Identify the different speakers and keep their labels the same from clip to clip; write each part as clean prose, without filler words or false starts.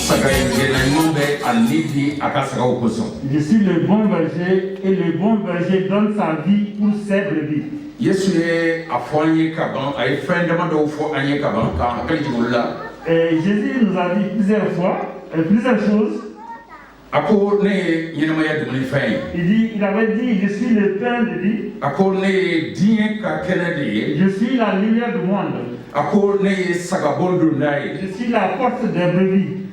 Speaker 1: Saga gɛnna ɲuman bɛ a ni di a ka sagaw kosɔn.
Speaker 2: Je suis le bon berger et le bon berger donne sa vie pour ses brebis.
Speaker 1: Yesu ye a fɔ an ye ka ban, a ye fɛn dama dɔw fɔ an ye ka ban k'an hakili jigin olu la.
Speaker 2: Et Jésus nous a dit plusieurs fois, plusieurs choses.
Speaker 1: A ko ne ye ɲɛnamaya dumunifɛn ye.
Speaker 2: Il dit, il avait dit, je suis le pain de vie,
Speaker 1: A ko ne ye diɲɛ ka kɛnɛ de ye.
Speaker 2: Je suis la lumière du monde,
Speaker 1: A ko ne ye sagabon donda ye.
Speaker 2: Je suis la porte des brebis.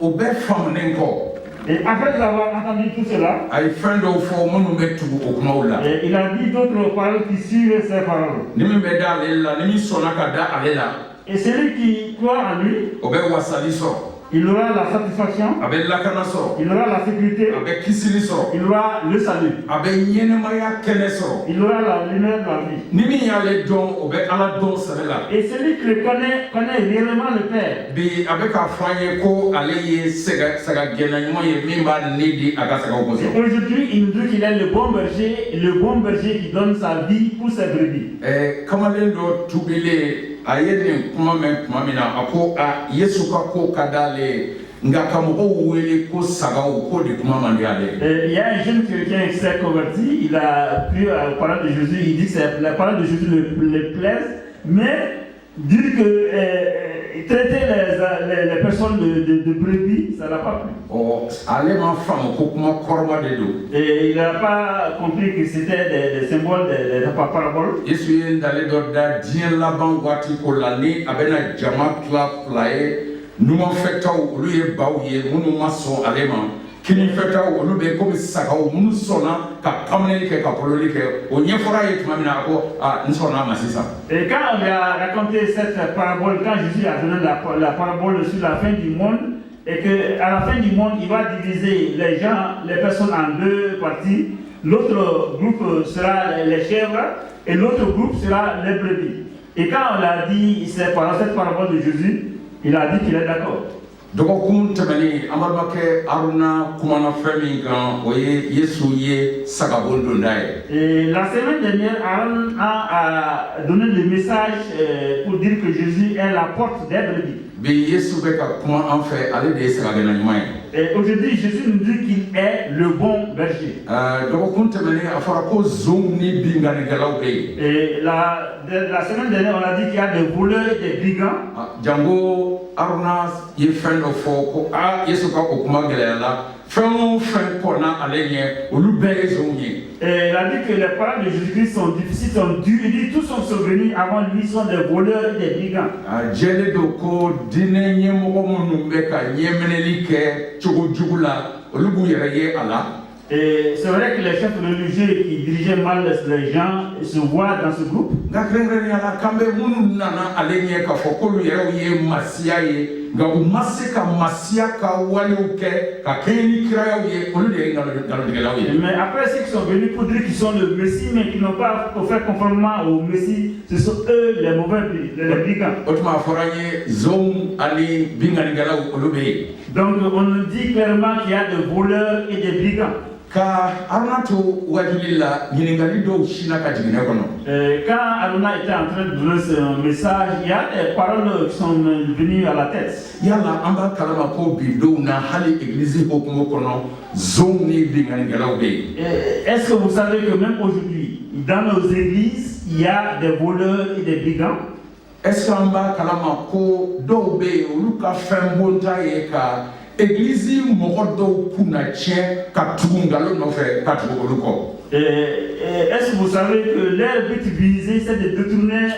Speaker 1: O bɛɛ faamunen kɔ,
Speaker 2: Et après avoir entendu tout cela,
Speaker 1: a ye fɛn dɔw fɔ minnu bɛ tugu o kumaw la.
Speaker 2: Et il a dit d'autres paroles qui suivent ces paroles.
Speaker 1: Ni min bɛ da ale la, ni min sɔnna ka da ale la,
Speaker 2: Et celui qui croit en lui,
Speaker 1: o bɛ wasali sɔrɔ.
Speaker 2: Il aura la satisfaction,
Speaker 1: A bɛ lakana sɔrɔ.
Speaker 2: Il aura la sécurité,
Speaker 1: A bɛ kisili sɔrɔ.
Speaker 2: Il aura le salut,
Speaker 1: A bɛ ɲɛnɛmaya kɛnɛ sɔrɔ.
Speaker 2: Il aura la lumière de la vie.
Speaker 1: Ni min y'ale dɔn, o bɛ Ala dɔn sɛbɛ la.
Speaker 2: Et celui qui le connaît, connaît réellement le Père.
Speaker 1: Bi a bɛ k'a fɔ an ye ko ale ye saga gɛnna ɲuman ye min b'a ni di a ka sagaw
Speaker 2: Et
Speaker 1: kosɔn.
Speaker 2: aujourd'hui, il nous dit qu'il est le bon berger, le bon berger qui donne sa vie pour ses brebis.
Speaker 1: Kamalen dɔ tubilen, a ye nin kuma mɛn tuma min na, a ko a Yesu ka ko ka d'ale ye, nka ka mɔgɔw wele ko sagaw, k'o de kuma man di ale ye.
Speaker 2: Et il y a un jeune chrétien qui s'est converti, il a cru aux paroles de Jésus, il dit que la parole de Jésus le plaise, mais dire que traiter les personnes de brebis, ça l'a pas plu.
Speaker 1: Ɔ, ale ma faamu ko kuma kɔrɔba de don.
Speaker 2: Et il n'a pas compris que c'était des symboles, des paraboles.
Speaker 1: Yesu ye ntalen dɔ da diɲɛ laban waati ko la, ni a bɛna jama tila fila ye: numanfɛtaw, olu ye baw ye minnu ma sɔn ale ma; kinifɛtaw, olu bɛ komi sagaw minnu sɔnna ka kaminɛli kɛ, ka kololi kɛ. O ɲɛfɔra ye tuma min na, a ko a n sɔnna a ma sisan.
Speaker 2: Et quand on lui a raconté cette parabole, quand Jésus a donné la parabole sur la fin du monde, et qu'à la fin du monde, il va diviser les gens, les personnes en deux parties. L'autre groupe sera les chèvres et l'autre groupe sera les brebis. Et quand on l'a dit cette parabole de Jésus, il a dit qu'il est d'accord.
Speaker 1: Dɔgɔkun tɛmɛnen, an balimakɛ Aruna kumana fɛn min kan, o ye Yesu ye sagabon donda ye.
Speaker 2: Et la semaine dernière, Aaron a donné le message pour dire que Jésus est la porte des brebis.
Speaker 1: Bi Yesu bɛ ka kuma an fɛ, ale de ye sagagɛnna ɲuman ye.
Speaker 2: Et aujourd'hui, Jésus nous dit qu'il est le bon berger.
Speaker 1: Dɔgɔkun tɛmɛnen, a fɔra ko zonw ni binkannikɛlaw bɛ yen.
Speaker 2: Et la semaine dernière, on a dit qu'il y a des voleurs et des brigands.
Speaker 1: Ah, jango Aruna ye fɛn dɔ fɔ ko a Yesu ka o kuma gɛlɛyala, fɛn o fɛn kɔnna ale ɲɛ, olu bɛɛ ye zonw ye.
Speaker 2: Et il a dit que les paroles de Jésus-Christ sont difficiles, sont dures. Il dit tous sont venus avant lui sont des voleurs et des brigands.
Speaker 1: A jɛlen don ko diinɛ ɲɛmɔgɔ minnu bɛ ka ɲɛminɛli kɛ cogo jugu la, olu b'u yɛrɛ ye a la.
Speaker 2: Et c'est vrai que les chefs religieux qui dirigeaient mal les gens se voient dans ce groupe.
Speaker 1: Nka kɛrɛnkɛrɛnnenya la, kan bɛ minnu nana ale ɲɛ k'a fɔ k'olu yɛrɛw ye masiya ye, nka u ma se ka masiya ka walew kɛ ka kɛɲɛ ni kirayaw ye, olu de ye nkalontigɛlaw ye.
Speaker 2: Mais après, ceux qui sont venus pour dire qu'ils sont le Messie, mais qui n'ont pas fait conformément au Messie, ce sont eux les mauvais, les brigands.
Speaker 1: O tuma a fɔra an ye zonw ani binkannikɛlaw, olu bɛ yen.
Speaker 2: Donc on nous dit clairement qu'il y a des voleurs et des brigands.
Speaker 1: Ka Aruna to wajuli la, ɲininkali dɔw sinna ka jigin ne kɔnɔ.
Speaker 2: Quand Aruna était en train de donner ce message, il y a des paroles qui sont venues à la tête.
Speaker 1: Yala an b'a kalama ko bi donw na, hali egilizi hukumu kɔnɔ, zonw ni binkannikɛlaw bɛ yen?
Speaker 2: Est-ce que vous savez que même aujourd'hui, dans nos églises, il y a des voleurs et des brigands?
Speaker 1: Est ce que an b'a kalama ko dɔw bɛ yen, olu ka fɛn bonta ye ka egilizi mɔgɔ dɔw kunna tiɲɛ, ka tugu nkalon nɔfɛ, ka tugu olu kɔ?
Speaker 2: Et est-ce que vous savez que leur but visé, c'est de détourner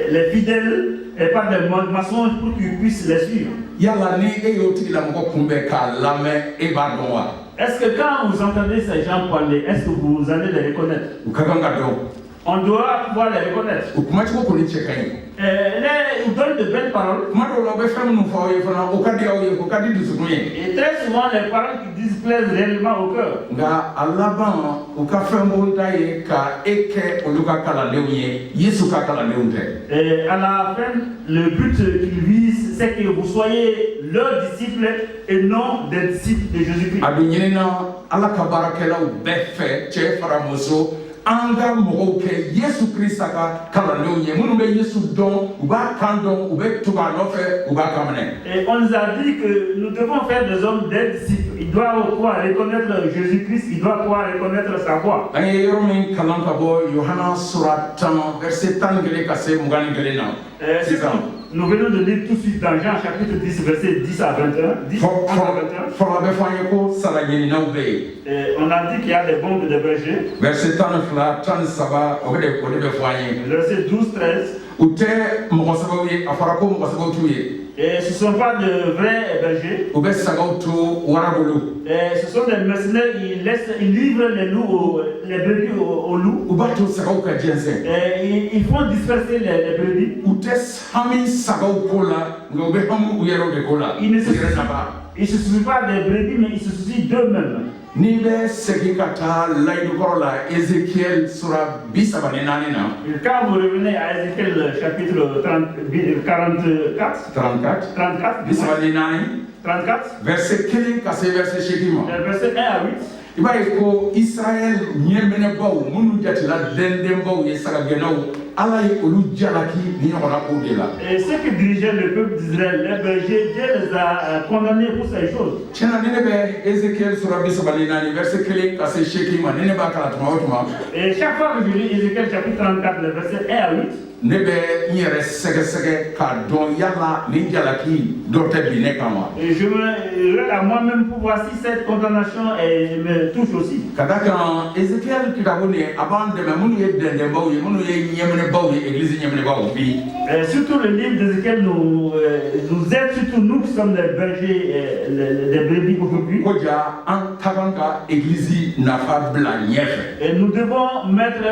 Speaker 2: les fidèles et par des mensonges pour qu'ils puissent les suivre?
Speaker 1: Yala ni e y'o tigilamɔgɔ kunbɛn k'a lamɛn, e b'a dɔn wa?
Speaker 2: Est-ce que quand vous entendez ces gens parler, est-ce que vous allez les reconnaître?
Speaker 1: U ka kan ka dɔn.
Speaker 2: On doit pouvoir les reconnaître.
Speaker 1: U kumacogo kɔni cɛ ka ɲi.
Speaker 2: Ils donnent de belles paroles.
Speaker 1: Kuma dɔw la, u bɛ fɛn minnu fɔ aw ye fana, o ka di aw ye, o ka di dusukun ye.
Speaker 2: Et très souvent, les paroles qu'ils disent plaisent réellement au cœur.
Speaker 1: Nka a laban, u ka fɛn bonta ye ka e kɛ olu ka kalandenw ye, Yesu ka kalandenw tɛ.
Speaker 2: Et à la fin, le but qu'ils visent, c'est que vous soyez leurs disciples et non des disciples de Jésus-Christ.
Speaker 1: A bɛ ɲinina Ala ka baarakɛlaw bɛɛ fɛ, cɛ fara muso, An ka mɔgɔw kɛ Yesu Krista ka kalandenw ye, minnu bɛ Yesu dɔn, u b'a kan dɔn, u bɛ tugu a nɔfɛ, u b'a kan minɛ.
Speaker 2: Et on nous a dit que nous devons faire des hommes des disciples. Ils doivent pouvoir reconnaître Jésus-Christ, ils doivent pouvoir reconnaître sa voix.
Speaker 1: An ye yɔrɔ min kalan ka bɔ Yohana sura 10, verset 11 ka se 21 na
Speaker 2: Ce que
Speaker 1: sisan,
Speaker 2: nous venons de lire tout de suite dans Jean chapitre 10, verset 10 à 21. 10, 11 à 21.
Speaker 1: Fɔlɔ, a bɛ fɔ an ye ko saga ɲininaw bɛ yen.
Speaker 2: Et on a dit qu'il y a des bons et des bergers.
Speaker 1: Verset 12, 13, o de bɛ fɔ an ye.
Speaker 2: Verset 12, 13.
Speaker 1: U tɛ mɔgɔ sɛbɛw ye, a fɔra ko mɔgɔ sɛbɛw t'u ye.
Speaker 2: Et ce ne sont pas de vrais bergers.
Speaker 1: U bɛ sagaw to wara bolo.
Speaker 2: Et ce sont des mercenaires, ils livrent les loups, les brebis aux loups.
Speaker 1: U b'a to sagaw ka jɛnsɛn.
Speaker 2: Et ils font disperser les brebis.
Speaker 1: U tɛ hami sagaw ko la, nka u bɛ hami u yɛrɛw de ko la.
Speaker 2: Ils ne se
Speaker 1: U yɛrɛ nafa.
Speaker 2: Ils se soucient pas des brebis, mais ils se soucient d'eux-mêmes.
Speaker 1: N'i bɛ segin ka taa layidu kɔrɔ la, Ezekiel sura 34 na,
Speaker 2: Et quand vous revenez à Ézéchiel chapitre 30, 44,
Speaker 1: 34,
Speaker 2: 34,
Speaker 1: 34,
Speaker 2: 34,
Speaker 1: verset 1 ka se verset 8 ma,
Speaker 2: le verset 1 à 8,
Speaker 1: i b'a ye ko Israɛl ɲɛminɛbaw minnu jatela dɛndɛnbaw ye, sagagɛnnaw, Ala ye olu jalaki ni ɲɔgɔnna kow de la.
Speaker 2: Et ceux qui dirigeaient le peuple d'Israël, les bergers, Dieu les a condamnés pour ces choses.
Speaker 1: Tiɲɛna, ni ne bɛ Ezekiel sura 34, verset 1 ka se 8 ma, ni ne b'a kalan tuma o tuma,
Speaker 2: Et chaque fois que je lis Ézéchiel chapitre 34, le verset 1 à 8,
Speaker 1: ne bɛ n yɛrɛ sɛgɛsɛgɛ k'a dɔn yala nin jalaki dɔ tɛ bin ne kan wa.
Speaker 2: Et je me regarde à moi-même pour voir si cette condamnation me touche aussi.
Speaker 1: Ka da kan Ezekiel kitabu nin, a b'an dɛmɛ, minnu ye dɛndɛnbaw ye, minnu ye ɲɛminɛbaw ye, egilizi ɲɛminɛbaw bi.
Speaker 2: Et surtout le livre d'Ézéchiel nous aide, surtout nous qui sommes des bergers, des brebis aujourd'hui.
Speaker 1: Ko ja an ka kan ka egilizi nafa bila ɲɛfɛ.
Speaker 2: Et nous devons mettre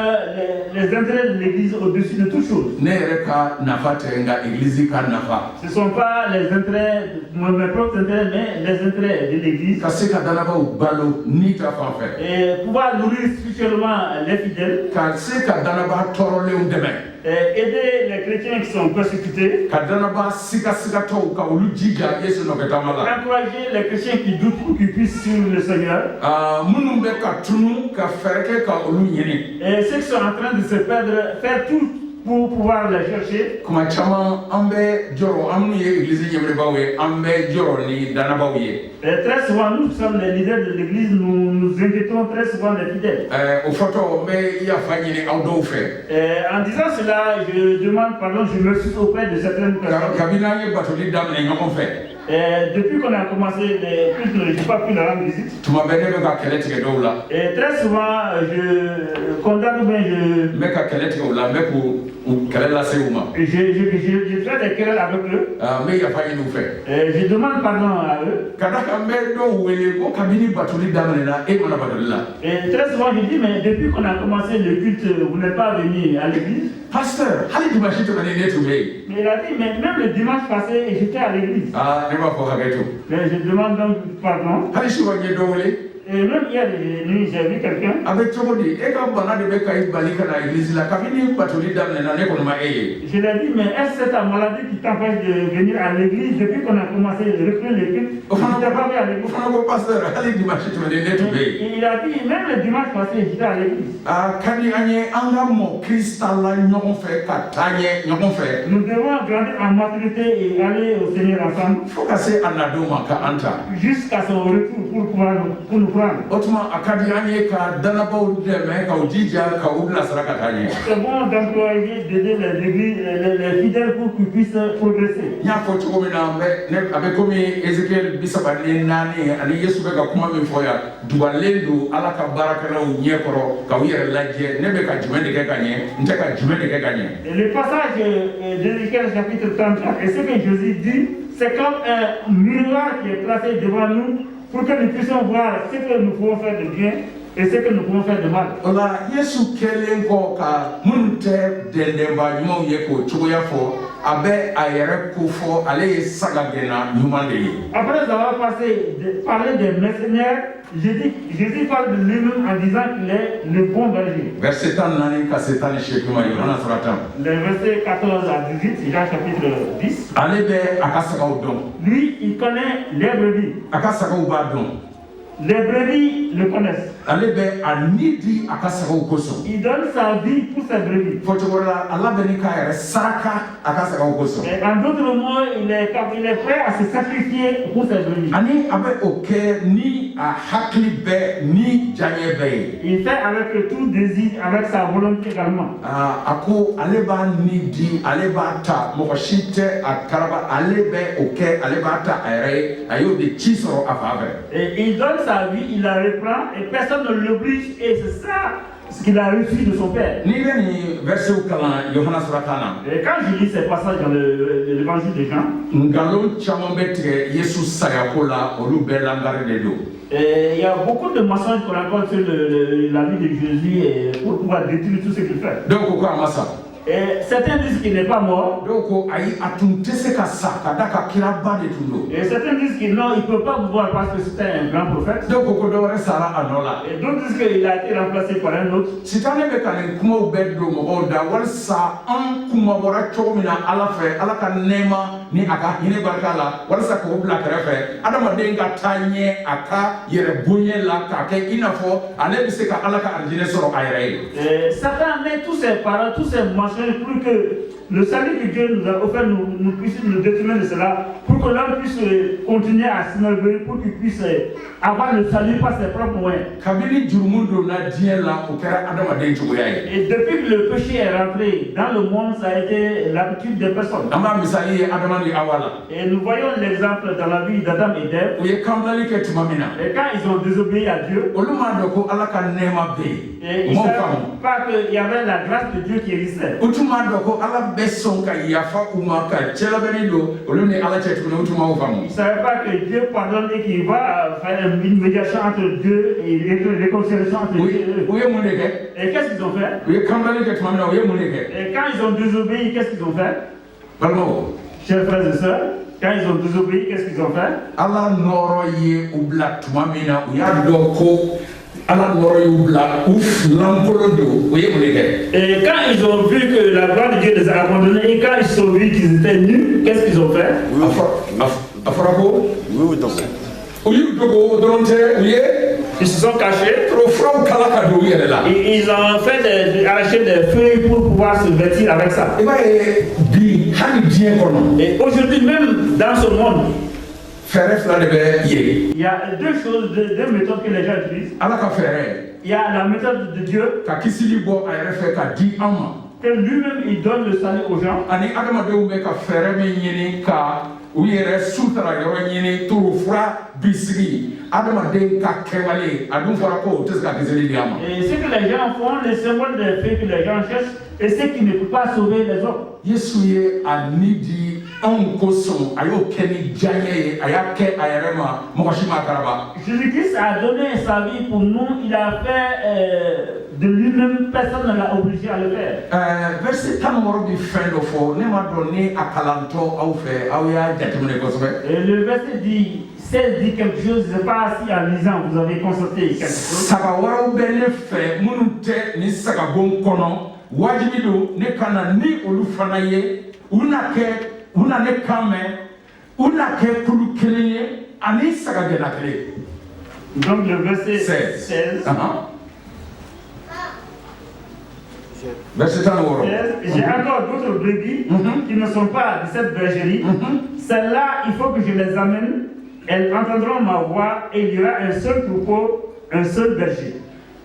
Speaker 2: les intérêts de l'Église au-dessus de toute chose.
Speaker 1: Ne yɛrɛ ka nafa tɛ, nka egilizi ka nafa.
Speaker 2: Ce ne sont pas les intérêts, mes propres intérêts, mais les intérêts de l'Église.
Speaker 1: Ka se ka danabaw balo ni ta fan fɛ.
Speaker 2: Et pouvoir nourrir spirituellement les fidèles,
Speaker 1: Ka se ka danaba tɔɔrɔlenw dɛmɛ.
Speaker 2: Et aider les chrétiens qui sont persécutés,
Speaker 1: Ka danaba sigasigatɔw ka olu jija Yesu nɔfɛ taama la.
Speaker 2: Encourager les chrétiens qui doutent pour qu'ils puissent suivre le Seigneur.
Speaker 1: Aa, minnu bɛ ka tunu, ka fɛɛrɛ kɛ ka olu ɲini.
Speaker 2: Et ceux qui sont en train de se perdre, faire tout pour pouvoir les chercher.
Speaker 1: Kuma caman an bɛ jɔrɔ, an minnu ye egilizi ɲɛminɛbaw ye, an bɛ jɔrɔ ni danabaw ye.
Speaker 2: Et très souvent, nous qui sommes les leaders de l'Église, nous nous inquiétons très souvent des fidèles.
Speaker 1: O fɔtɔ, n bɛ yafa ɲini aw dɔw fɛ.
Speaker 2: Et en disant cela, je demande pardon, je m'excuse auprès de certaines personnes.
Speaker 1: Kabini an ye batoli daminɛ ɲɔgɔn fɛ,
Speaker 2: Et depuis qu'on a commencé les cultes, je n'ai pas pu leur rendre visite.
Speaker 1: Tuma bɛɛ ne bɛ ka kɛlɛ tigɛ dɔw la.
Speaker 2: Et très souvent, je condamne ou bien je,
Speaker 1: N bɛ ka kɛlɛ tigɛ u la, n bɛ k'u u kɛlɛ lase u ma.
Speaker 2: je fais des querelles avec eux.
Speaker 1: N bɛ yafa ɲini u fɛ.
Speaker 2: Et je demande pardon à eux.
Speaker 1: Ka da kan n bɛ dɔw wele ko kabini batoli daminɛna, e mana batoli la.
Speaker 2: Et très souvent, je dis, mais depuis qu'on a commencé le culte, vous n'êtes pas venu à l'église.
Speaker 1: Pasteur, hali dimanche tɛmɛnen, ne tun bɛ yen.
Speaker 2: Mais il a dit, mais même le dimanche passé, j'étais à l'église.
Speaker 1: Aa, ne b'a fɔ hakɛ to.
Speaker 2: Mais je demande donc pardon.
Speaker 1: Hali su n ye dɔ wele.
Speaker 2: Et même hier nuit, j'ai vu quelqu'un.
Speaker 1: A bɛ cogo di, e ka bana de bɛ ka i bali ka na egilizi la? Kabini batoli daminɛna, ne kɔni ma e ye.
Speaker 2: Je lui ai dit, mais est-ce que c'est ta maladie qui t'empêche de venir à l'église depuis qu'on a commencé de reprendre le culte?
Speaker 1: O fana
Speaker 2: Je t'ai pas vu à
Speaker 1: o
Speaker 2: l'église.
Speaker 1: Fana ko pasteur, hali dimanche tɛmɛnen, ne tun bɛ yen.
Speaker 2: Et il a dit, même le dimanche passé, j'étais à l'église.
Speaker 1: A ka di an ye an ka mɔ Krista la ɲɔgɔn fɛ, ka taa ɲɛ ɲɔgɔn fɛ,
Speaker 2: Nous devons grandir en maturité et aller au Seigneur ensemble
Speaker 1: fo ka se a nadon ma ka an ta.
Speaker 2: Jusqu'à son retour pour nous prendre.
Speaker 1: O tuma a ka di an ye ka danabaw dɛmɛ, k'u jija, ka u bilasira ka taa ɲɛ.
Speaker 2: C'est bon d'encourager, d'aider les églises, les fidèles pour qu'ils puissent progresser.
Speaker 1: N y'a fɔ cogo min na, n bɛ ne a bɛ komi Ezekiel 34 ani Yesu bɛ ka kuma min fɔ yan, dugalen don Ala ka baarakɛlaw ɲɛ kɔrɔ ka u yɛrɛ lajɛ: ne bɛ ka jumɛn de kɛ ka ɲɛ, n tɛ ka jumɛn de kɛ ka ɲɛ?
Speaker 2: Et le passage d'Ézéchiel chapitre 34 et ce que Jésus dit, c'est comme un miroir qui est placé devant nous pour que nous puissions voir ce que nous pouvons faire de bien et ce que nous pouvons faire de mal.
Speaker 1: O la, Yesu kɛlen kɔ ka minnu tɛ dɛndɛnba ɲumanw ye k'o cogoya fɔ, a bɛ a yɛrɛ ko fɔ ale ye sagagɛnna ɲuman de ye.
Speaker 2: Après avoir parlé des mercenaires, Jésus parle de lui-même en disant qu'il est le bon berger.
Speaker 1: Verset 14 ka se 18 ma, Yohana sura 10.
Speaker 2: Les versets 14 à 18, Jean chapitre 10.
Speaker 1: Ale bɛ a ka sagaw dɔn.
Speaker 2: Lui, il connaît les brebis.
Speaker 1: A ka sagaw b'a dɔn.
Speaker 2: Les brebis le connaissent.
Speaker 1: Ale bɛ a ni di a ka sagaw kosɔn.
Speaker 2: Il donne sa vie pour ses brebis.
Speaker 1: Fɔcogo la, a labɛnni k'a yɛrɛ saraka a ka sagaw kosɔn.
Speaker 2: Et en d'autres mots, il est prêt à se sacrifier pour ses brebis.
Speaker 1: Ani a bɛ o kɛ ni a hakili bɛɛ ni diyaɲɛ bɛɛ ye.
Speaker 2: Il fait avec tout désir, avec sa volonté également.
Speaker 1: Aa, a ko ale b'a ni di, ale b'a ta, mɔgɔ si tɛ a karaba, ale bɛ o kɛ, ale b'a ta a yɛrɛ ye, a y'o de ci sɔrɔ a fa fɛ.
Speaker 2: Et il donne sa vie, il la reprend et personne ne l'oblige. Et c'est ça ce qu'il a reçu de son père.
Speaker 1: N'i bɛ nin versetw kalan Yohana sura 10 na,
Speaker 2: Et quand je lis ces passages dans l'évangile de Jean,
Speaker 1: nkalon caman bɛ tigɛ Yesu sayako la, olu bɛɛ langari de don.
Speaker 2: et il y a beaucoup de mensonges qu'on raconte sur la vie de Jésus et pour pouvoir détruire tout ce qu'il fait.
Speaker 1: Dɔw ko ko a ma sa.
Speaker 2: Et certains disent qu'il n'est pas mort.
Speaker 1: Dɔw ko ayi, a tun tɛ se ka sa ka da ka kiraba de tun don.
Speaker 2: Et certains disent qu'il non, il ne peut pas mourir parce que c'était un grand prophète.
Speaker 1: Dɔw ko ko dɔ wɛrɛ sara a nɔ la.
Speaker 2: Et d'autres disent qu'il a été remplacé par un autre.
Speaker 1: Sitanɛ bɛ ka nin kumaw bɛɛ don mɔgɔw da walasa an kumabɔra cogo min na Ala fɛ, Ala ka nɛɛma ni a ka hinɛ barika la, walasa k'o bila kɛrɛfɛ, adamaden ka taa ɲɛ a ka yɛrɛ bonya la k'a kɛ i n'a fɔ ale bɛ se ka Ala ka arijinɛ sɔrɔ a yɛrɛ ye.
Speaker 2: Et Satan met tous ses paroles, tous ses mensonges pour que le salut que Dieu nous a offert, nous puissions nous détourner de cela, pour que l'homme puisse continuer à s'élever, pour qu'il puisse avoir le salut par ses propres moyens.
Speaker 1: Kabini jurumu donna diɲɛ la, o kɛra adamaden cogoya ye.
Speaker 2: Et depuis que le péché est rentré dans le monde, ça a été l'habitude des personnes.
Speaker 1: An b'a misali ye Adama ni Awa la.
Speaker 2: Et nous voyons l'exemple dans la vie d'Adam et d'Ève.
Speaker 1: U ye kanbilali kɛ tuma min na,
Speaker 2: Et quand ils ont désobéi à Dieu,
Speaker 1: olu m'a dɔn ko Ala ka nɛɛma bɛ
Speaker 2: et
Speaker 1: yen.
Speaker 2: ils
Speaker 1: U
Speaker 2: ne
Speaker 1: m'o faamu.
Speaker 2: savaient pas qu'il y avait la grâce de Dieu qui existait.
Speaker 1: U tun m'a dɔn ko Ala bɛ sɔn ka yafa u ma ka cɛlabɛnni don olu ni Ala cɛ tuguni, u tun m'o faamu.
Speaker 2: Ils ne savaient pas que Dieu pardonne et qu'il va faire une médiation entre Dieu et une réconciliation entre
Speaker 1: U
Speaker 2: Dieu et eux.
Speaker 1: u ye mun de kɛ?
Speaker 2: Et qu'est-ce qu'ils ont fait?
Speaker 1: U ye kanbilali kɛ tuma min na, u ye mun de kɛ?
Speaker 2: Et quand ils ont désobéi, qu'est-ce qu'ils ont fait?
Speaker 1: Balimaw,
Speaker 2: Chers frères et sœurs, quand ils ont désobéi, qu'est-ce qu'ils ont fait?
Speaker 1: Ala nɔrɔ ye u bila tuma min na, u y'a dɔn ko Ala nɔrɔ y'u bila, u lankolon don, u ye mun de kɛ?
Speaker 2: Et quand ils ont vu que la gloire de Dieu les a abandonnés, et quand ils se sont vus qu'ils étaient nus, qu'est-ce qu'ils ont fait?
Speaker 1: A fɔra ko
Speaker 3: U y'u dogo.
Speaker 1: U y'u dogo dɔrɔn tɛ, u ye
Speaker 2: Ils se sont cachés.
Speaker 1: furaw kala ka don u yɛrɛ la.
Speaker 2: Et ils ont fait arraché des feuilles pour pouvoir se vêtir avec ça.
Speaker 1: I b'a ye bi, hali diɲɛ kɔnɔ,
Speaker 2: Et aujourd'hui, même dans ce monde,
Speaker 1: fɛɛrɛ fila de bɛ yen.
Speaker 2: il y a deux choses, deux méthodes que les gens utilisent.
Speaker 1: Ala ka fɛɛrɛ,
Speaker 2: Il y a la méthode de Dieu,
Speaker 1: ka kisili bɔ a yɛrɛ fɛ ka di an ma,
Speaker 2: que lui-même il donne le salut aux gens.
Speaker 1: Ani adamadenw bɛ ka fɛɛrɛ min ɲini ka u yɛrɛ sutara yɔrɔ ɲini, torofura bisigi, adamaden ka kɛwale, a dun fɔra ko o tɛ se ka kisili di an ma.
Speaker 2: Et ce que les gens font, les symboles des faits que les gens cherchent, et ce qui ne peut pas sauver les hommes.
Speaker 1: Yesu ye a ni di anw kosɔn, a y'o kɛ ni diyaɲɛ ye, a y'a kɛ a yɛrɛ ma, mɔgɔ si m'a karaba.
Speaker 2: Jésus-Christ a donné sa vie pour nous, il a fait de lui-même, personne ne l'a obligé à le faire.
Speaker 1: Verset 16 bi fɛn dɔ fɔ, ne ma dɔn ni a kalantɔ aw fɛ, aw y'a jateminɛ kosɛbɛ.
Speaker 2: Et le verset dit, 16 dit quelque chose, je ne sais pas si en lisant vous avez constaté quelque chose.
Speaker 1: Saga wɛrɛw bɛ ne fɛ minnu tɛ nin sagabon kɔnɔ, wajibi don ne ka na ni olu fana ye, u na kɛ, u na ne kan mɛn, u na kɛ kulu kelen ye ani sagagɛnna kelen.
Speaker 2: Donc le verset
Speaker 1: 16.
Speaker 2: 16.
Speaker 1: Ahan. Verset 16.
Speaker 2: 16, j'ai encore d'autres brebis qui ne sont pas de cette bergerie. Celles-là, il faut que je les amène. Elles entendront ma voix et il y aura un seul troupeau, un seul berger.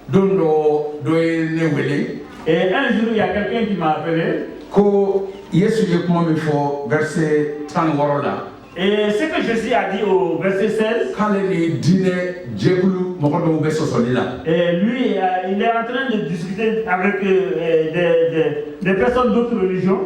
Speaker 1: Don dɔ, dɔ ye ne wele
Speaker 2: Et un jour, il y a quelqu'un qui m'a appelé.
Speaker 1: Ko Yesu ye kuma min fɔ verset 16 la,
Speaker 2: Et ce que Jésus a dit au verset 16,
Speaker 1: k'ale ni diinɛ jɛkulu mɔgɔ dɔw bɛ sɔsɔli la.
Speaker 2: Et lui, il est en train de discuter avec des personnes d'autres religions.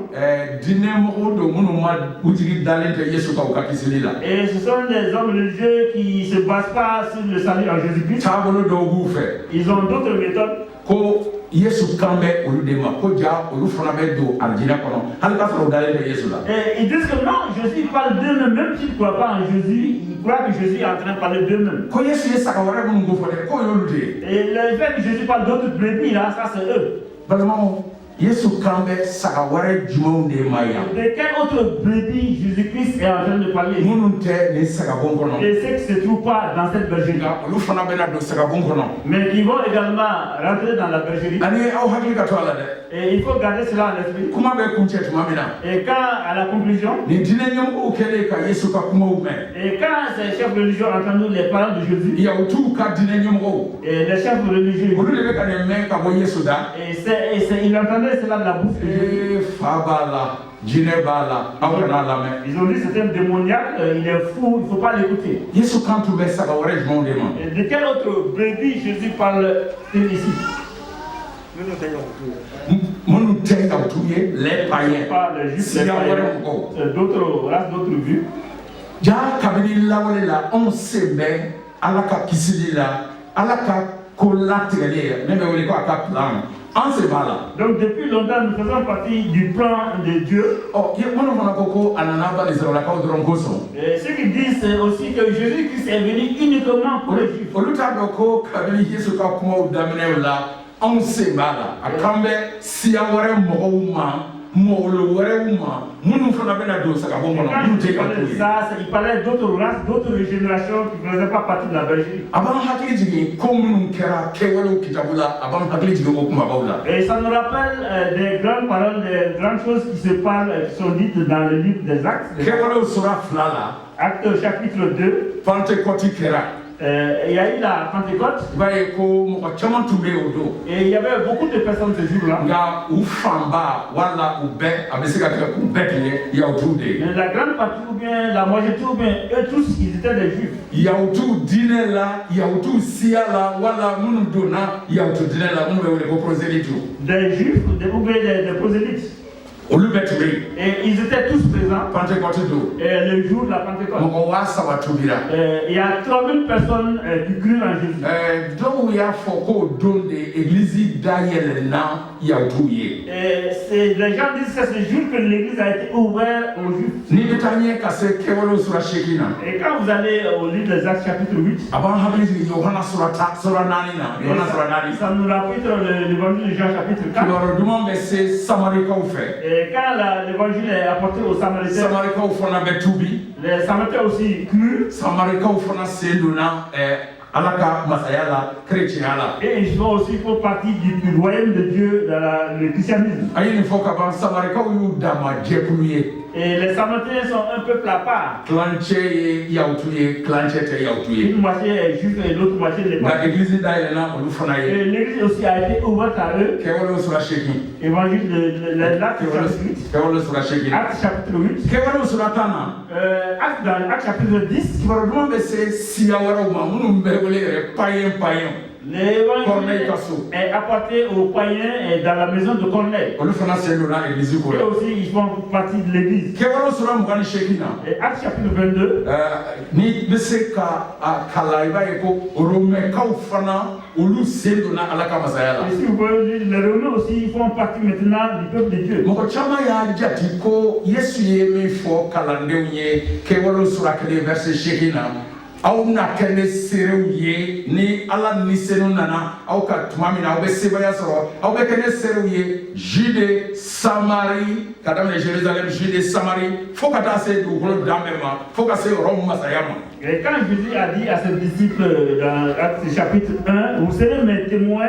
Speaker 1: Diinɛ mɔgɔw don minnu ma u jigi dalen tɛ Yesu kan u ka kisili la.
Speaker 2: Et ce sont des hommes religieux qui ne se basent pas sur le salut en Jésus-Christ.
Speaker 1: Taabolo dɔw b'u fɛ.
Speaker 2: Ils ont d'autres méthodes.
Speaker 1: Ko Yesu kan bɛ olu de ma, ko ja olu fana bɛ don arijinɛ kɔnɔ hali k'a sɔrɔ u dalen tɛ Yesu la.
Speaker 2: Et ils disent que non, Jésus parle d'eux-mêmes, même s'ils ne croient pas en Jésus, ils croient que Jésus est en train de parler d'eux-mêmes.
Speaker 1: Ko Yesu ye saga wɛrɛ minnu ko fɔ dɛ, k'o y'olu de ye.
Speaker 2: Et le fait que Jésus parle d'autres brebis, là, ça c'est eux.
Speaker 1: Balimaw, Yesu kan bɛ saga wɛrɛ jumɛnw de ma yan?
Speaker 2: De quelle autre brebis Jésus-Christ est en train de parler?
Speaker 1: Minnu tɛ nin sagabon kɔnɔ.
Speaker 2: Et ceux qui ne se trouvent pas dans cette bergerie,
Speaker 1: Nka olu fana bɛna don sagabon kɔnɔ.
Speaker 2: Mais qui vont également rentrer dans la bergerie.
Speaker 1: Ani aw hakili ka to a la dɛ.
Speaker 2: Et il faut garder cela à l'esprit.
Speaker 1: Kuma bɛ kuncɛ tuma min na,
Speaker 2: Et quand, à la conclusion,
Speaker 1: nin diinɛ ɲɛmɔgɔw kɛlen ka Yesu ka kumaw mɛn,
Speaker 2: et quand ces chefs religieux ont entendu les paroles de Jésus,
Speaker 1: Yahutuw ka diinɛ ɲɛmɔgɔw,
Speaker 2: et les chefs religieux,
Speaker 1: olu de bɛ ka nin mɛn ka bɔ Yesu da.
Speaker 2: et ils entendaient cela de la bouche de Jésus.
Speaker 1: Ee, fa b'a la, jinɛ b'a la, aw kana lamɛn.
Speaker 2: Ils ont dit: c'est un démoniaque, il est fou, il ne faut pas l'écouter.
Speaker 1: Yesu kan tun bɛ saga wɛrɛ jumɛnw de ma?
Speaker 2: Et de quelle autre brebis Jésus parle-t-il ici?
Speaker 1: Minnu tɛ Yahutu ye, les païens.
Speaker 2: Pas les juifs, les
Speaker 1: Siya wɛrɛ
Speaker 2: païens,
Speaker 1: mɔgɔw.
Speaker 2: D'autres races, d'autres vues.
Speaker 1: Ja, kabini lawale la, anw sen bɛ Ala ka kisili la, Ala ka ko latigɛlen ye min bɛ wele ko a ka plan, an sen b'a la.
Speaker 2: Donc depuis longtemps, nous faisons partie du plan de Dieu.
Speaker 1: Ɔ, ye minnu fana ko ko a nana Banisiralakaw dɔrɔn kosɔn,
Speaker 2: Et ceux qui disent aussi que Jésus-Christ est venu uniquement pour les Juifs.
Speaker 1: Olu t'a dɔn ko kabini Yesu ka kumaw daminɛw la, anw sen b'a la. A kan bɛ siya wɛrɛ mɔgɔw ma, mɔgɔ wɛrɛw ma, minnu fana bɛna don sagabon kɔnɔ,
Speaker 2: Quand
Speaker 1: minnu tɛ
Speaker 2: Jésus
Speaker 1: Yahutu
Speaker 2: parlait de
Speaker 1: ye.
Speaker 2: ça, il parlait d'autres races, d'autres générations qui ne faisaient pas partie de la bergerie.
Speaker 1: A b'an hakili jigin ko minnu kɛra kɛwalew kitabu la, a b'an hakili jigin o kumabaw la.
Speaker 2: Et ça nous rappelle des grandes paroles, des grandes choses qui se parlent, qui sont dites dans le livre des Actes.
Speaker 1: Kɛwalew sura 2 la,
Speaker 2: Actes chapitre 2,
Speaker 1: Pentecôte kɛra.
Speaker 2: Il y a eu la Pentecôte
Speaker 1: I b'a ye ko mɔgɔ caman tun bɛ yen o don.
Speaker 2: Et il y avait beaucoup de personnes ce jour-là.
Speaker 1: Nka u fanba wala u bɛɛ, a bɛ se ka kɛ k'u bɛɛ tun ye Yahutuw de ye.
Speaker 2: Mais la grande partie, ou bien la majorité, ou bien eux tous, ils étaient des Juifs.
Speaker 1: Yahutuw diinɛ la, Yahutuw siya la, wala minnu donna Yahutu diinɛ la, minnu bɛ wele ko prosélytes.
Speaker 2: Des Juifs ou bien des prosélytes.
Speaker 1: Olu bɛɛ tun bɛ yen.
Speaker 2: Et ils étaient tous présents
Speaker 1: Pentecôte don,
Speaker 2: et le jour de la Pentecôte.
Speaker 1: mɔgɔ 3000 tubira.
Speaker 2: Il y a 3000 personnes qui crurent en Jésus.
Speaker 1: Dɔw y'a fɔ k'o don de egilizi dayɛlɛnna Yahutuw ye.
Speaker 2: Et les gens disent que c'est ce jour que l'église a été ouverte aux Juifs.
Speaker 1: N'i bɛ taa ɲɛ ka se Kɛwalew sura 8 na,
Speaker 2: Et quand vous allez au livre des Actes chapitre 8,
Speaker 1: a b'an hakili jigin Yohana sura 10, sura 4 na, Yohana sura 4.
Speaker 2: Ça nous rappelle l'évangile de Jean chapitre 4.
Speaker 1: Kibaru duman bɛ se Samarikaw fɛ.
Speaker 2: Et quand l'évangile est apporté aux Samaritains,
Speaker 1: Samarikaw fana bɛ tubi.
Speaker 2: Les Samaritains aussi crurent
Speaker 1: Samarikaw fana sen donna Ala ka masaya la, kerecɛnya la.
Speaker 2: Et ils font aussi font partie du royaume de Dieu dans le christianisme.
Speaker 1: A ye nin fɔ ka ban, Samarikaw y'u dama jɛkulu ye.
Speaker 2: Et les Samaritains sont un peuple à part.
Speaker 1: Tilancɛ ye Yahutu ye, tilancɛ tɛ Yahutu ye.
Speaker 2: Une moitié est juif et l'autre moitié n'est pas.
Speaker 1: Nka egilizi dayɛlɛnna olu fana ye.
Speaker 2: Et l'église aussi a été ouverte à eux.
Speaker 1: Kɛwalew sura 8.
Speaker 2: Évangile de l'Acte chapitre 8.
Speaker 1: Kɛwalew sura 8.
Speaker 2: Acte chapitre 8.
Speaker 1: Kɛwalew sura 10 na,
Speaker 2: Acte, dans Acte chapitre 10,
Speaker 1: kibaru duman bɛ se siya wɛrɛw ma, minnu bɛ wele yɛrɛ païen, païen.
Speaker 2: L'évangile
Speaker 1: Corneille ka so.
Speaker 2: Est apporté aux païens et dans la maison de Corneille.
Speaker 1: Olu fana sen donna egilizi ko
Speaker 2: Eux
Speaker 1: la.
Speaker 2: aussi, ils font partie de l'église.
Speaker 1: Kɛwalew sura 28 na,
Speaker 2: Et Acte chapitre 22,
Speaker 1: ni bɛ se ka a kalan, i b'a ye ko Romɛkaw fana, olu sen donna Ala ka masaya la.
Speaker 2: Et si vous voyez, les Romains aussi, ils font partie maintenant du peuple de Dieu.
Speaker 1: Mɔgɔ caman y'a jate ko Yesu ye min fɔ kalandenw ye Kɛwalew sura 1 verset 8 na, aw na kɛ ne seerew ye ni Ala ni senu nana aw ka tuma min na, aw bɛ sebaya sɔrɔ, aw bɛ kɛ ne seerew ye Jude, Samari, ka daminɛ Jerusalem, Jude, Samari, fo ka taa se dugukolo dan bɛɛ ma, fo ka se Rɔmu masaya ma.
Speaker 2: Et quand Jésus a dit à ses disciples dans Actes chapitre 1, vous serez mes témoins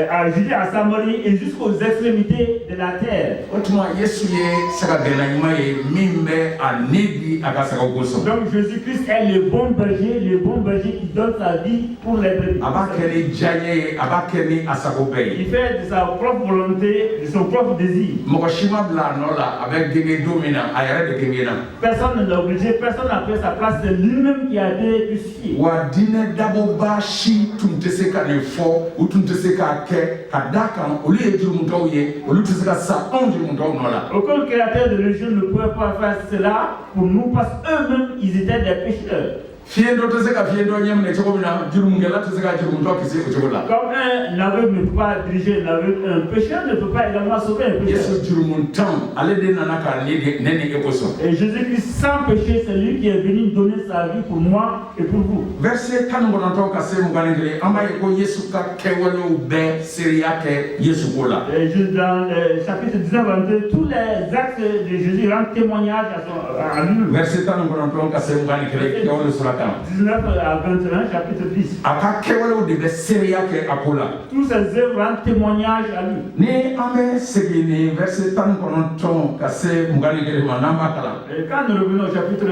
Speaker 2: à Judée, à Samarie et jusqu'aux extrémités de la terre.
Speaker 1: O tuma Yesu ye sagagɛnna ɲuman ye min bɛ a ni di a ka sagaw kosɔn.
Speaker 2: Donc Jésus-Christ est le bon berger, le bon berger qui donne sa vie pour les brebis.
Speaker 1: A b'a kɛ ni diyaɲɛ ye, a b'a kɛ ni a sago bɛɛ ye.
Speaker 2: Il fait de sa propre volonté, de son propre désir.
Speaker 1: Mɔgɔ si ma bila a nɔ la, a bɛ genge don min na, a yɛrɛ de gengena.
Speaker 2: Personne ne l'a obligé, personne n'a pris sa place, c'est lui-même qui a été crucifié.
Speaker 1: Wa diinɛ dabɔba si tun tɛ se ka nin fɔ, u tun tɛ se k'a kɛ, ka da kan olu ye jurumutɔw ye, olu tɛ se ka sa anw jurumutɔw nɔ la.
Speaker 2: Aucun créateur de religion ne pouvait pas faire cela pour nous parce qu'eux-mêmes, ils étaient des pécheurs.
Speaker 1: Fiyentɔ tɛ se ka fiyentɔ ɲɛ minɛ cogo min na, jurumukɛla tɛ se ka jurumutɔ kisi o cogo la.
Speaker 2: Comme un aveugle ne peut pas diriger un aveugle, un pécheur ne peut pas également sauver un pécheur.
Speaker 1: Yesu jurumuntan, ale de nana ka ne de ne ni e kosɔn.
Speaker 2: Et Jésus-Christ sans péché, c'est lui qui est venu donner sa vie pour moi et pour vous.
Speaker 1: Verset 19 ka se 21, an b'a ye ko Yesu ka kɛwalew bɛɛ seereya kɛ Yesu ko la.
Speaker 2: Et juste dans le chapitre 19, 22, tous les actes de Jésus rendent témoignage à lui.
Speaker 1: Verset 19 ka se 21, kɛwale sura kan.
Speaker 2: 19 à 21, chapitre 10.
Speaker 1: A ka kɛwalew de bɛ seereya kɛ a ko la.
Speaker 2: Tous ses œuvres rendent témoignage à lui.
Speaker 1: Ni an bɛ segin nin verset 19 ka se 21 ma, n'an b'a kalan,
Speaker 2: Et quand nous revenons au chapitre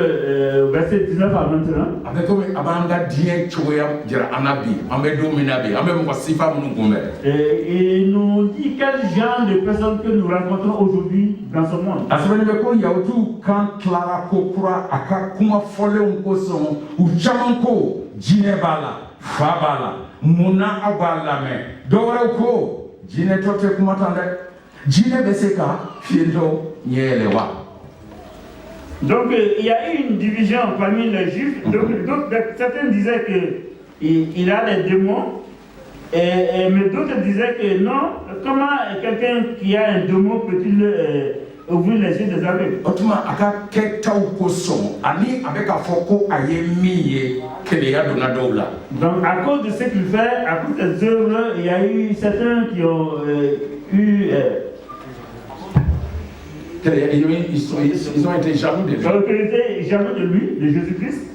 Speaker 2: verset 19 à 21,
Speaker 1: a bɛ komi a b'an ka diɲɛ cogoya jira an na bi. An bɛ don min na bi, an bɛ mɔgɔ sifa minnu kunbɛn.
Speaker 2: Et il nous dit quel genre de personnes que nous rencontrons aujourd'hui dans ce monde.
Speaker 1: A sɛbɛnnen bɛ ko Yahutuw kan tilara ko kura a ka kuma fɔlenw kosɔn. U caman ko jinɛ b'a la, fa b'a la, mun na aw b'a lamɛn? Dɔ wɛrɛw ko jinɛtɔ tɛ kuma tan dɛ, jinɛ bɛ se ka fiyentɔ ɲɛ yɛlɛ wa?
Speaker 2: Donc il y a eu une division parmi les Juifs. Donc, certains disaient que il a des démons, mais d'autres disaient que non, comment quelqu'un qui a un démon peut-il ouvrir les yeux des aveugles?
Speaker 1: O tuma a ka kɛtaw kosɔn ani a bɛ k'a fɔ ko a ye min ye, keleya donna dɔw la.
Speaker 2: Donc à cause de ce qu'il fait, à cause des œuvres, il y a eu certains qui ont eu
Speaker 1: Keleya, ils ont été jaloux de lui.
Speaker 2: Qui ont été jaloux de lui, de Jésus-Christ.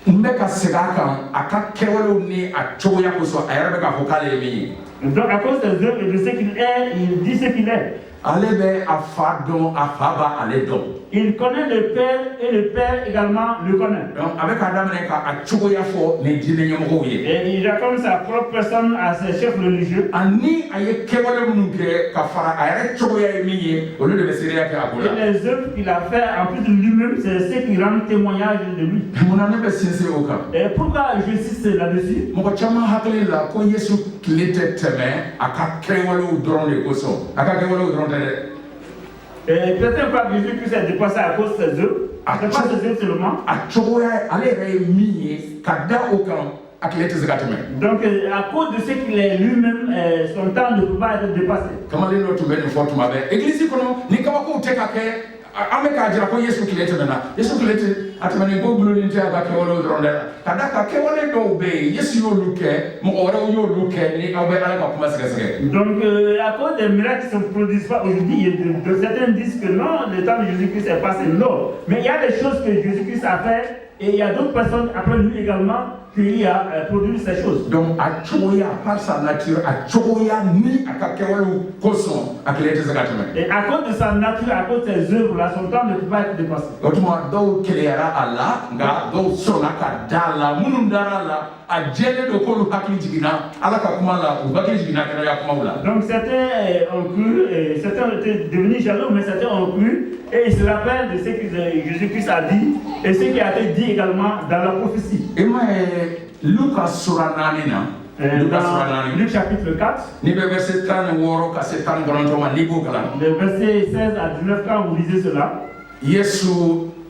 Speaker 1: N bɛ ka segin a kan, a ka kɛwalew ni a cogoya kosɔn, a yɛrɛ bɛ k'a fɔ k'ale ye min ye.
Speaker 2: Donc à cause des œuvres et de ce qu'il est, il dit ce qu'il est.
Speaker 1: Ale bɛ a fa dɔn, a fa b'a ale dɔn.
Speaker 2: Il connaît le Père et le Père également le connaît.
Speaker 1: Donc a bɛ k'a daminɛ k'a cogoya fɔ nin diinɛ ɲɛmɔgɔw ye.
Speaker 2: Et il raconte sa propre personne à ses chefs religieux.
Speaker 1: Ani a ye kɛwale minnu kɛ ka fara a yɛrɛ cogoya ye min ye, olu de bɛ seereya kɛ a ko
Speaker 2: Et
Speaker 1: la.
Speaker 2: les œuvres qu'il a fait, en plus de lui-même, c'est ce qui rend témoignage de lui.
Speaker 1: Munna ne bɛ sinsin o kan?
Speaker 2: Et pourquoi j'insiste là-dessus?
Speaker 1: Mɔgɔ caman hakili la ko Yesu tile tɛ tɛmɛ a ka kɛwalew dɔrɔn de kosɔn. A ka kɛwalew dɔrɔn tɛ dɛ.
Speaker 2: Et certains croient que Jésus-Christ est dépassé à cause de ses œuvres.
Speaker 1: Ah,
Speaker 2: C'est pas ses œuvres seulement.
Speaker 1: A cogoya, ale yɛrɛ ye min ye, ka da o kan, a tile tɛ se ka tɛmɛ.
Speaker 2: Donc à cause de ce qu'il est lui-même, son temps ne peut pas être dépassé.
Speaker 1: Kamalen dɔ tun bɛ nin fɔ tuma bɛɛ egilisi kɔnɔ: ni kabakow tɛ ka kɛ, an bɛ k'a jira ko Yesu tile tɛmɛna. Yesu tile tɛ a tɛmɛnen ko gulonnen tɛ a ka kɛwalew dɔrɔn dɛ. Ka da kan, kɛwale dɔw bɛ yen, Yesu y'olu kɛ, mɔgɔ wɛrɛw y'olu kɛ, ni aw bɛ Ala ka kuma sɛgɛsɛgɛ.
Speaker 2: Donc à cause des miracles qui ne se produisent pas aujourd'hui, certains disent que non, le temps de Jésus-Christ est passé. Non. Mais il y a des choses que Jésus-Christ a fait et il y a d'autres personnes après lui également qui a produit ces choses.
Speaker 1: Donc a cogoya, par sa nature, a cogoya ni a ka kɛwalew kosɔn, a tile tɛ se ka tɛmɛ.
Speaker 2: Et à cause de sa nature, à cause de ses œuvres là, son temps ne peut pas être dépassé.
Speaker 1: O tuma dɔw keleyara a la, nka dɔw sɔnna ka da la. Minnu dara a la, a jɛlen don k'olu hakili jiginna Ala ka kuma la, u hakili jiginna kɛnɛya kumaw la.
Speaker 2: Donc certains ont cru, et certains ont été devenus jaloux, mais certains ont cru et ils se rappellent de ce que Jésus-Christ a dit et ce qui a été dit également dans la prophétie.
Speaker 1: I m'a ye, Luka sura 4 na, Luka sura
Speaker 2: Dans
Speaker 1: 4,
Speaker 2: Luc chapitre 4,
Speaker 1: n'i bɛ verset 16 ka se 19 ma, n'i b'o kalan,
Speaker 2: le verset 16 à 19, quand vous lisez cela,
Speaker 1: Yesu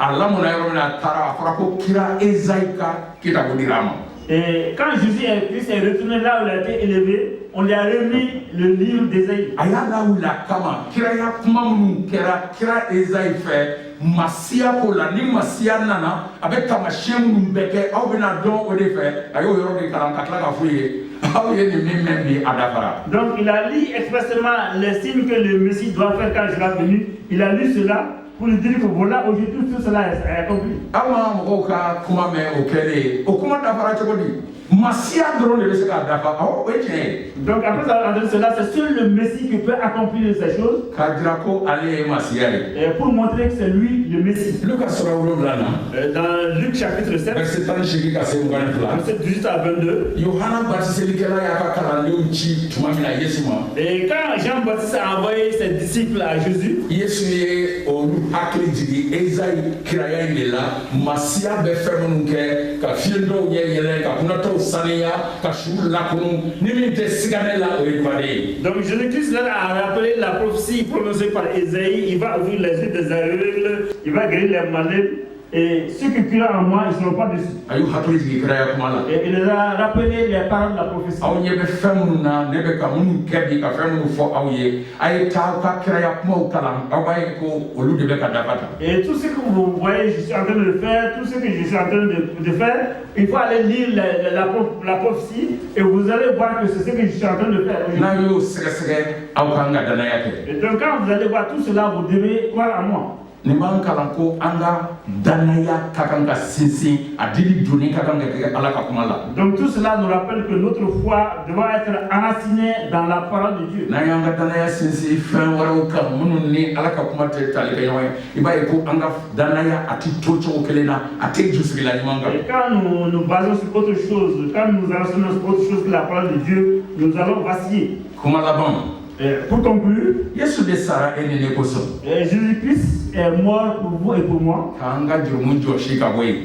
Speaker 1: a lamɔna yɔrɔ min na, a taara, a fɔra ko kira Ezayi ka kitabu dira a ma.
Speaker 2: Et quand Jésus Christ est retourné là où il a été élevé, on lui a remis le livre d'Ésaïe.
Speaker 1: A y'a lawuli a kama kiraya kuma minnu kɛra kira Ezayi fɛ masiya ko la, ni masiya nana, a bɛ taamasiyɛn minnu bɛɛ kɛ, aw bɛna dɔn o de fɛ. A y'o yɔrɔ de kalan ka tila k'a f'u ye: aw ye nin min mɛn bi, a dafara.
Speaker 2: Donc il a lu expressément les signes que le Messie doit faire quand il sera venu. Il a lu cela pour lui dire que voilà, aujourd'hui tout cela est accompli.
Speaker 1: Aw ma mɔgɔw ka kuma mɛn, o kɛlen, o kuma dafara cogo di? Masiya dɔrɔn de bɛ se k'a dafa. Awɔ, o ye tiɲɛ ye.
Speaker 2: Donc après avoir entendu cela, c'est seul le Messie qui peut accomplir ces choses
Speaker 1: K'a jira ko ale ye masiya ye.
Speaker 2: et pour montrer que c'est lui le Messie.
Speaker 1: Luka sura 7 na,
Speaker 2: Dans Luc chapitre 7,
Speaker 1: verset 18 ka se 22,
Speaker 2: verset 18 à 22,
Speaker 1: Yohana batiselikɛla y'a ka kalandenw ci tuma min na Yesu ma,
Speaker 2: et quand Jean-Baptiste a envoyé ses disciples à Jésus,
Speaker 1: Yesu ye olu hakili jigin Ezayi kiraya in de la, masiya bɛ fɛn minnu kɛ, ka fiyentɔw ɲɛ yɛlɛ, ka kunnatɔw saniya, ka su lakunu. Ni min tɛ siga ne la, o ye dubaden ye.
Speaker 2: Donc Jésus-Christ leur a rappelé la prophétie prononcée par Ésaïe: il va ouvrir les yeux des aveugles, il va guérir les malades. Et ceux qui croient en moi, ils ne seront pas déçus.
Speaker 1: A y'u hakili jigin kiraya kuma la.
Speaker 2: Et il les a rappelé les paroles de la prophétie.
Speaker 1: Aw ɲɛ bɛ fɛn minnu na, ne bɛ ka minnu kɛ bi, ka fɛn minnu fɔ aw ye, a ye taa aw ka kiraya kumaw kalan, aw b'a ye ko olu de bɛ ka dafa tan.
Speaker 2: Et tout ce que vous voyez, je suis en train de le faire, tout ce que je suis en train de faire, il faut aller lire la prophétie et vous allez voir que c'est ce que je suis en train de faire aujourd'hui.
Speaker 1: N'a y'o sɛgɛsɛgɛ, aw kan ka danaya kɛ.
Speaker 2: Et donc quand vous allez voir tout cela, vous devez croire en moi.
Speaker 1: Nin b'an kalan ko an ka danaya ka kan ka sinsin, a dili donni ka kan ka kɛ Ala ka kuma la.
Speaker 2: Donc tout cela nous rappelle que notre foi doit être enracinée dans la parole de Dieu.
Speaker 1: N'an y'an ka danaya sinsin fɛn wɛrɛw kan minnu ni Ala ka kuma tɛ tali kɛ ɲɔgɔn ye, i b'a ye ko an ka danaya a ti to cogo kelen na, a tɛ jusigila ɲuman kan.
Speaker 2: Et quand nous nous basons sur autre chose, quand nous nous enracinons sur autre chose que la parole de Dieu, nous allons vaciller.
Speaker 1: Kuma laban.
Speaker 2: Et pour conclure,
Speaker 1: Yesu de sara e ni ne kosɔn,
Speaker 2: Jésus-Christ est mort pour vous et pour moi,
Speaker 1: k'an ka jurumu jɔsi ka bɔ yen,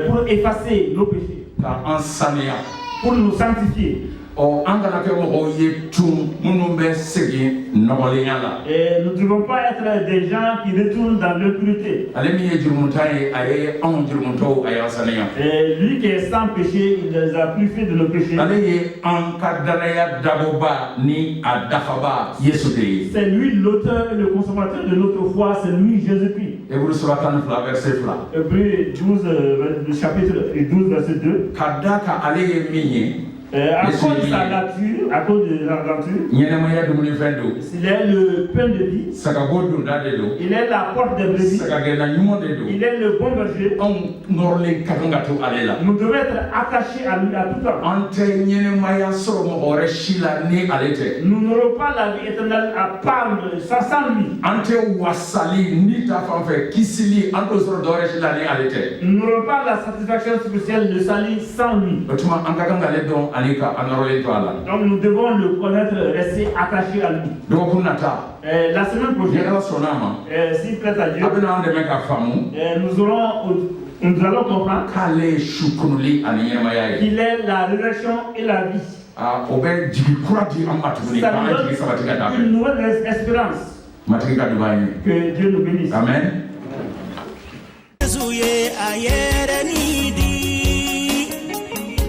Speaker 2: pour effacer nos péchés,
Speaker 1: k'an saniya,
Speaker 2: pour nous sanctifier.
Speaker 1: Ɔ, an kana kɛ mɔgɔw ye tun minnu bɛ segin nɔgɔlenya la.
Speaker 2: Et nous ne devons pas être des gens qui retournent dans l'impureté.
Speaker 1: Ale min ye jurumutan ye, a ye anw jurumutɔw, a y'an saniya.
Speaker 2: Et lui qui est sans péché, il les a purifiés de nos péchés.
Speaker 1: Ale ye an ka danaya dabɔba ni a dafaba, Yesu de ye.
Speaker 2: C'est lui l'auteur et le consommateur de notre foi, c'est lui Jésus-Christ.
Speaker 1: Eburu sura 12, verset 2.
Speaker 2: Hébreux 12, le chapitre 12, verset 2.
Speaker 1: Ka da kan ale ye min ye,
Speaker 2: À
Speaker 1: Yesu
Speaker 2: cause de sa
Speaker 1: ye
Speaker 2: nature, à cause de la nature,
Speaker 1: ɲɛnɛmaya dumunifɛn don,
Speaker 2: il est le pain de vie,
Speaker 1: sagabo donda de don,
Speaker 2: il est la porte des brebis,
Speaker 1: sagagɛnna ɲuman de don.
Speaker 2: Il est le bon berger.
Speaker 1: Anw nɔrɔlen ka kan ka to ale la.
Speaker 2: Nous devons être attachés à lui à tout temps.
Speaker 1: An tɛ ɲɛnɛmaya sɔrɔ mɔgɔ wɛrɛ si la ni ale tɛ.
Speaker 2: Nous n'aurons pas la vie éternelle à part sans lui.
Speaker 1: An tɛ wasali ni ta fan fɛ, kisili, an t'o sɔrɔ dɔwɛrɛ si la ni ale tɛ.
Speaker 2: Nous n'aurons pas la satisfaction spirituelle, le salut sans lui.
Speaker 1: O tuma an ka kan k'ale dɔn ani ka an nɔrɔlen to a la.
Speaker 2: Donc nous devons le connaître, rester attachés à lui.
Speaker 1: Dɔgɔkun nata,
Speaker 2: La semaine
Speaker 1: ni
Speaker 2: prochaine,
Speaker 1: Ala sɔnna a ma,
Speaker 2: s'il plaît à Dieu,
Speaker 1: a bɛna an dɛmɛ ka faamu
Speaker 2: nous allons comprendre
Speaker 1: k'ale ye su kunuli ani ɲɛnɛmaya ye.
Speaker 2: qu'il est la résurrection et la vie.
Speaker 1: Aa, o bɛ jigi kura di an ma tuguni
Speaker 2: Ça
Speaker 1: k'an
Speaker 2: nous
Speaker 1: jigi sabati ka taa
Speaker 2: donne
Speaker 1: fɛ.
Speaker 2: une nouvelle espérance.
Speaker 1: Matigi ka duba an ye.
Speaker 2: Que Dieu nous bénisse.
Speaker 1: Amen.
Speaker 3: Yesu ye a yɛrɛ ni di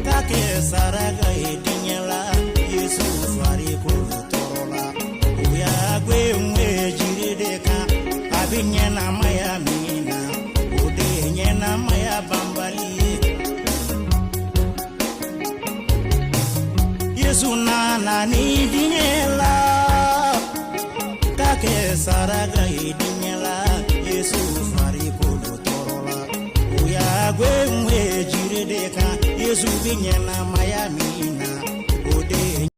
Speaker 3: ka kɛ saraka ye diɲɛ la. Yesu farikolo tɔɔrɔ la, o y'a gwenwe jiri de kan. A bɛ ɲɛnamaya min na, o de ye ɲɛnamaya banbali ye. Yesu nana ni diɲɛ la ka kɛ saraka ye diɲɛ la. Yesu farikolo tɔɔrɔ la, o y'a gwenwe jiri de kan. Yesu bɛ ɲɛnamaya min na, o de ye